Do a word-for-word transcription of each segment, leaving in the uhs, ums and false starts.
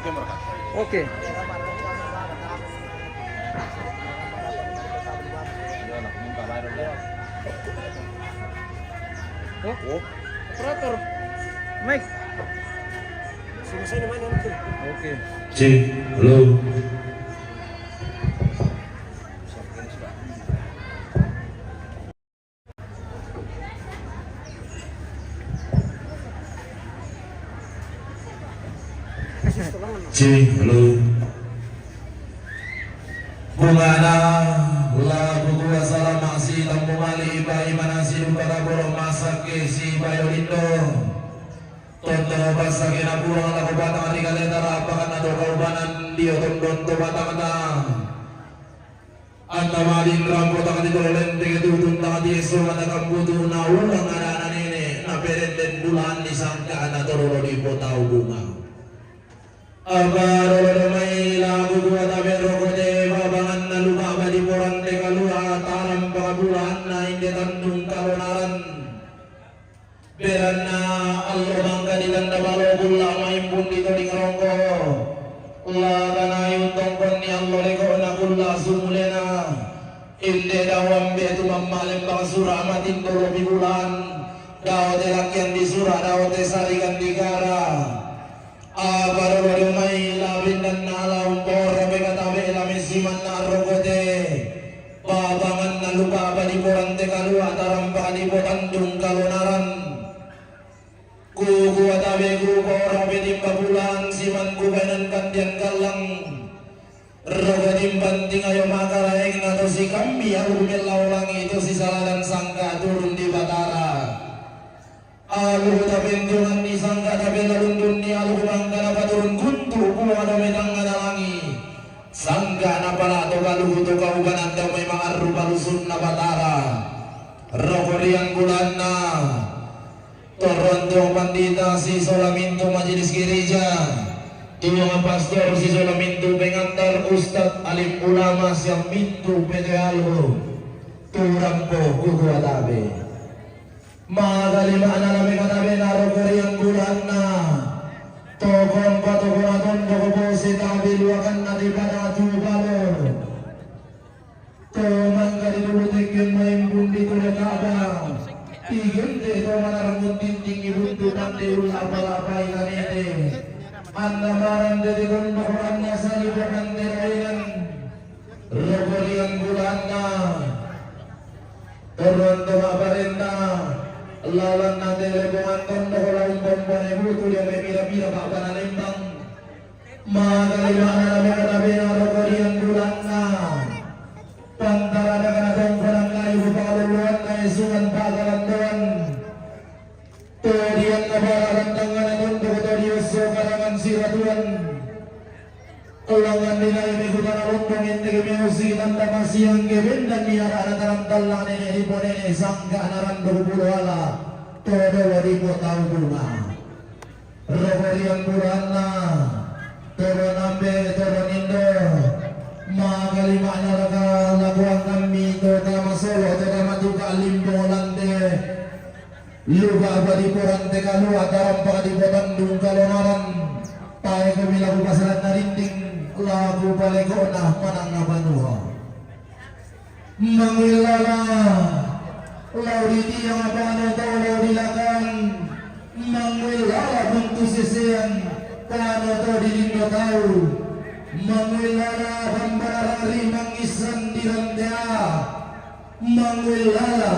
Oke. Oh, operator. Mic. Oke. Cek, halo. Cek, halo. Bungana lagu dua salam aksi tampu mali iba imana si lupa kaboro masak ke si bayo lindo. Tonton oba sakena pulang lagu batang di kaleta rapakan atau kaubanan dio tondon to batang ta. Antamadin rampo tangati tolo lenteng tutun tangati eso mata kambutu na ulang ada anak nenek na perenden bulan di sangka anak tolo di potau bunga. Apa dolo domai lagu dua tabe roko te babangan na luka badi porante kalua taram pakabulan na inde tandung kalonaran. Beranna allo mangga di tanda balo kulla maimpun di toding rongko. La kanai untongkon ni allo leko na kulla sumulena. Inde dawam be tu mammalem bang sura matin dolo pibulan. Dao te lakian di sura dao te sarikan di gara. Apa dolo domai la bindan na ala umporo pe kata be la mesiman na arrokote. Babangan na lupa apa di porante kalua tarampa di potandung kalonaran. Kuku atabe kuku ora pe timpa pulang siman kubanan kandian kallang. Rogo timpan tingayo makalaeng na to si kambi alu mellau langi to si saladan sangka turun di batara. Alu tabentungan ni sangka tabe talundun ni alu mangka na paturun kuntu kulo ada metang ada langi. Sangka na pala to kaluhu to kaubanan to memang arru palusun na batara. Rogo riang bulanna. Torron tuang pandita si sola mintu majelis gereja, tuang pastor si sola mintu pengantar, ustad, alim ulama siang mintu P T Algo, turang po kuku atabe. Magali makna lame katabe naro koriang bulanna. Tokon patokon aton doko bose tabe luakan na di pada tu balo. To mangga di dulu tekken main pun di tole kaba. Igente to manarang tinting ibuntu tante ulla pala pai kanete. Anna marang de di kondo anna sali bakante rainan. Rokorian bulanna. Torron to maparenta. Lawan nate lepongan tondo laung pompone butu dia mepira-pira pak panalembang. Magali makna lame katabe naro korian bulanna. Pantara dakana tongkonan kayu paluluan kaesungan pagalandoan. Todian na pagalan tangana tondok todioso karangan siratuan. Ulangan dinai mekutana lontong ente kemiausi tanda masiang kebendan miara anataran tallang nenek di ponene sangka narandok bulo ala. Todo di potau bunga. Rokorian bulanna, toro nambe, toro nindo, magali makna laka labuang kami, to tama solo, to tama tuka limbo lande, luka badi porante kalua, tarampa di potandung kalonaran, tae kami lagu pasaran na dinding, lagu palekona manang na banua. Manguilala, lau di tiang pano tau lau di lakan, manguilala buntu sesean, pano tau di lindo tau, manguilala bambarari mangisan di rantea, manguilala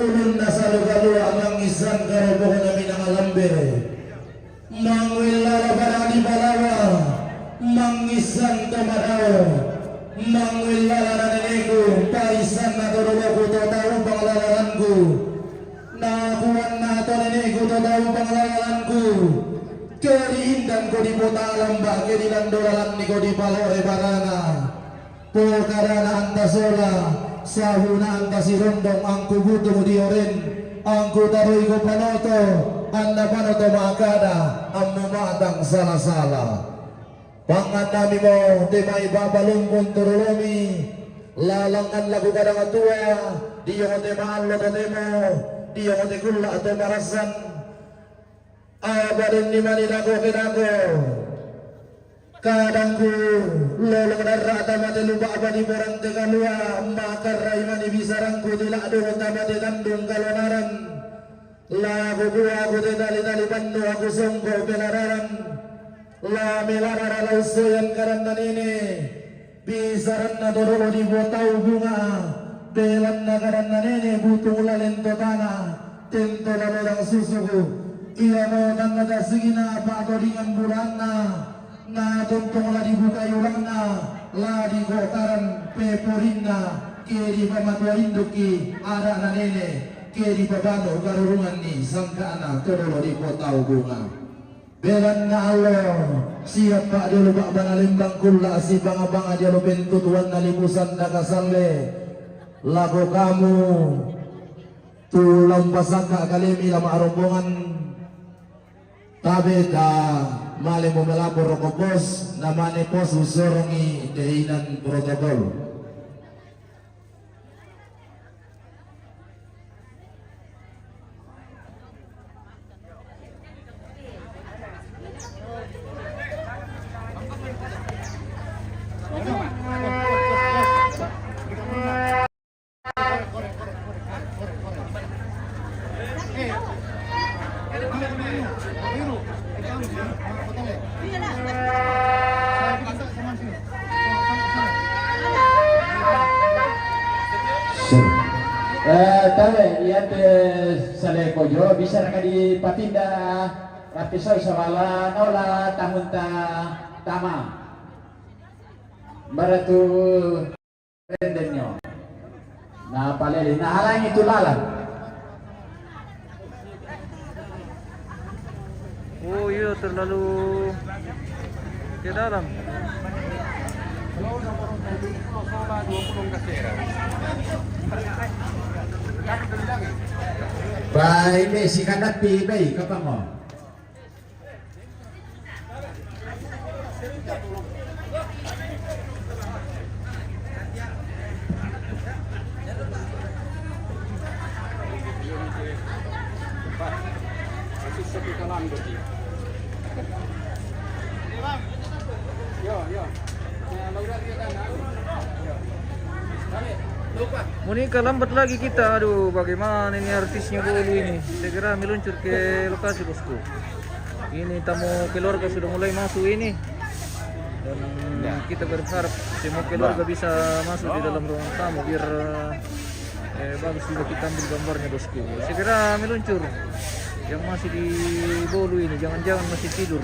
ulun na saluka lua mangisan karobohon na minangalambe. Manguilala pada di balawa, mangisan to madao, manguilala na neneku, paisan na to doloku to tau panglalalanku. Na kuan na to neneku to tau panglalalanku. Keri indan ko di pota lamba, keri lando lalan ni ko di palore barana. Pokadana anta sola, sahuna anta sirondong, angku butung di oren, angku taroi ko panoto, anda panoto makada, ammo matang sala-sala. Pangan nami mo, temai baba lumpun turulumi, lalangan lagu kadang tua, diongote maallo totemo, diongote kulla to marasan. Abaden ni mani dako ke dako. Kadangku lolong darra' tamate luba'ba di borante kalua', makarra'i mani bisarangku tila'du tamate tandung kalonaran. La kukua kute tali-tali bannu aku songko' pelararan. La melarara la ussoyan kadanna nene'. Bisaranna torolo di botau bunga. Belanna kadanna nene' butung laleng totana. Tento lalodang susuku. Iamo tanna tasigina pa'todingan bulanna. Na tontong la dibukai ulanna, la diko'taran peporinna, ke dipamatua indu'ki ada'na nene', ke dipabanu karurunganni sangka'na todolo dipotau bunga. Belanna allo, siappa' diolo ba'bana lembang kulla' sibanga-banga diolo pentutuanna libusanna kasalle, lako kamu, tu la umpasangka kalemi la ma'rombongan. Tabe' ta malemo melapor roko pos, namane pos usorongi dehinan protokol. Eh, tabe', iyate sale kojo, bisa raka dipatinda' rapisau sabala naola tahunta tama. Baratu Rendennyo. Na palele, na halangi tu lalan. Oh iya, terlalu ke dalam. Baik, si kanapi, baik, kapan mo? Monica, lambat lagi kita. Aduh, bagaimana ini artisnya Bolu ini? Segera meluncur ke lokasi, bosku. Ini tamu keluarga sudah mulai masuk ini. Dan kita berharap semua keluarga bisa masuk di dalam ruang tamu biar, eh, bagus juga kita ambil gambarnya, bosku. Segera meluncur. Yang masih di Bolu ini, jangan-jangan masih tidur.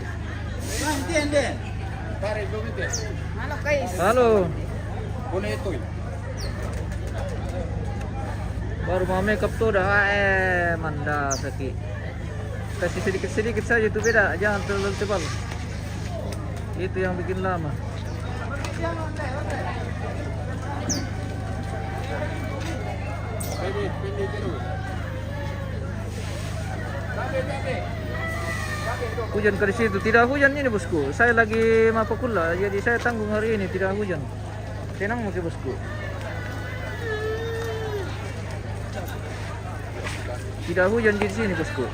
Halo. Baru mau makeup tuh udah, eh, manda sakit. Kasih sedikit-sedikit saja itu beda, jangan terlalu tebal. Itu yang bikin lama. Hujan ke di situ, tidak hujan ini, bosku. Saya lagi mapakulla, jadi saya tanggung hari ini, tidak hujan. Tenang maki, bosku. Tidak hujan di sini, bosku.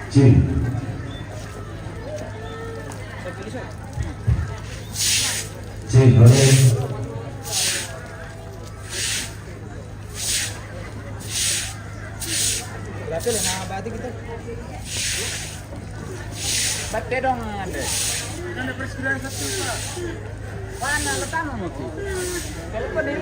Sì. Sì, va bene. Berapa lima batu kita? Satu dong, Andre. Mana pertama mau ki? Telepon deh.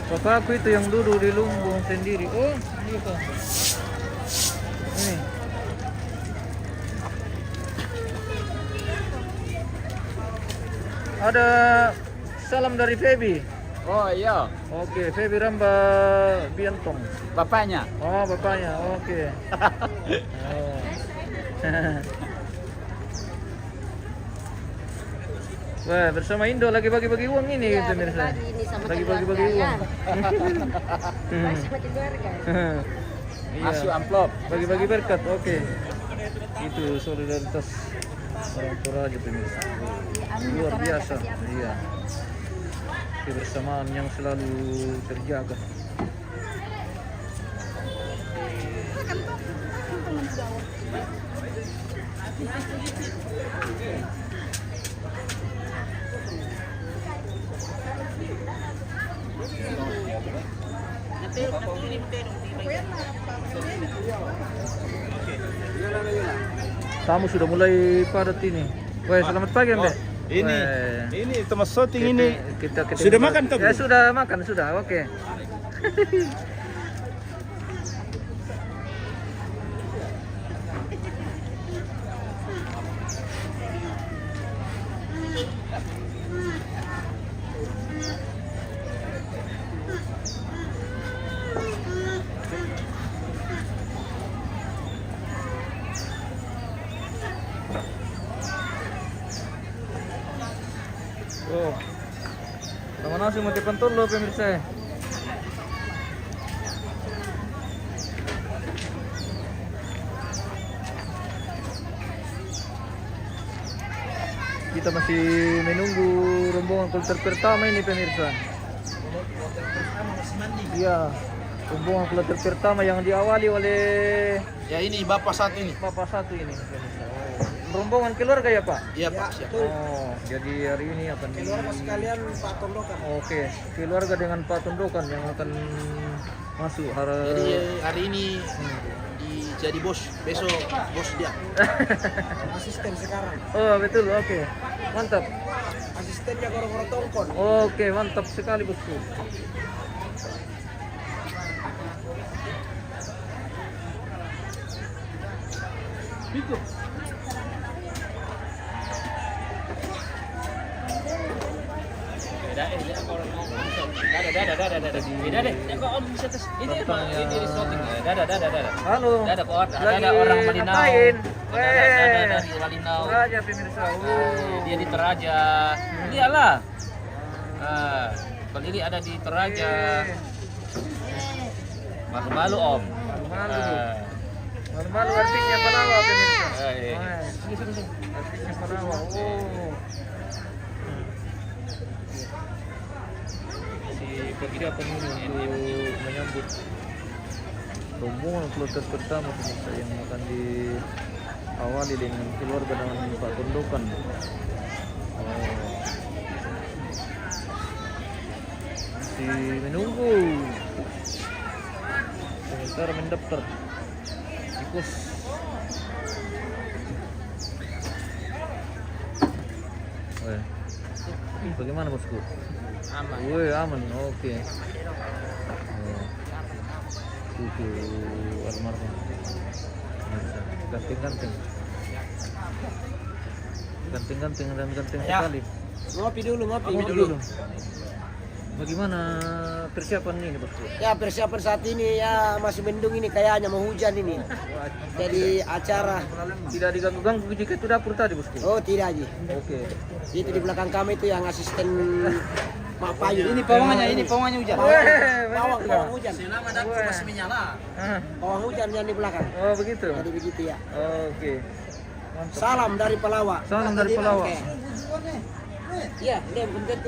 Bapakku itu yang duduk di lumbung sendiri. Oh, ini kok. Ini. Ada salam dari Feby. Oh, iya. Oke, Feby Ramba Biantong. Bapaknya. Oh, bapaknya. Oke. Oh. Wah, bersama Indo lagi bagi-bagi uang ini, iya, pemirsa. Bagi-bagi ini sama, lagi bagi-bagi keluarga, uang, ya. Bagi sama keluarga. Iya. Masuk amplop. Bagi-bagi berkat, oke. Itu solidaritas orang Toraja, pemirsa. Iya, amin. Luar biasa. Toraja kasih apa? Iya. Kebersamaan yang selalu terjaga. Tamu sudah mulai padat ini. Weh, selamat pagi, Ambe. Oh, ini, weh, ini Thomas Soting kita, ini. Kita ketemu. Sudah makan, Tom? Ya, sudah makan, sudah. Oke. Oh. Sama nasi mau depan tol, pemirsa. Kita masih menunggu rombongan kloter pertama ini, pemirsa. Iya, rombongan kloter pertama yang diawali oleh, ya, ini Bapak satu ini. Bapak satu ini, pemirsa. Oh. Rombongan keluarga ya, Pak? Iya, Pak, siap. Oh, jadi hari ini akan di- Keluarga sekalian, Pak Tondokan. Oke, keluarga dengan Pak Tondokan yang akan masuk hari. Jadi, hari ini, hmm, di, jadi bos, besok bos dia. Asisten sekarang. Oh, betul, oke. Mantap. Asistennya Goro-Goro Tongkon. Oke, mantap sekali, Bosku. Halo. Lagi orang Malinau. Ngapain? Weh. Raja pemirsa. Eh, dia di Toraja. Iyalah. Ah, kalau ini ada di Toraja. Malu-malu, Om. Malu-malu. Ah. Malu-malu artinya palawa, pemirsa. Ah, iya. Wah, artinya palawa. Oh. Si persiapan ini untuk menyambut rombongan kloter pertama, pemirsa, yang akan diawali dengan keluarga dengan Pak Tondokan. Oh. Masih menunggu. Sementara mendaftar di pos. Weh. Bagaimana, Bosku? Aman. Weh, aman. Oke. Oh. Cucu almarhum. Ganteng-ganteng. Ganteng-ganteng dan ganteng sekali. Ngopi dulu, ngopi. Ngopi dulu. Bagaimana persiapan ini, Bosku? Ya, persiapan saat ini ya masih mendung ini, kayaknya mau hujan ini. Jadi acara tidak diganggu-ganggu jika itu dapur tadi, Bosku? Oh, tidak, Ji. Oke. Itu di belakang kami itu yang asisten Mak Payu. Ini pawangnya, ini pawangnya hujan. Weh, pawang, pawang hujan. Selama dapur masih menyala. Ah. Pawang hujan yang di belakang. Oh, begitu. Jadi begitu ya. Oke. Mantap. Salam dari Palawa. Salam dari Palawa. Oke. Iya, dia belum tentu.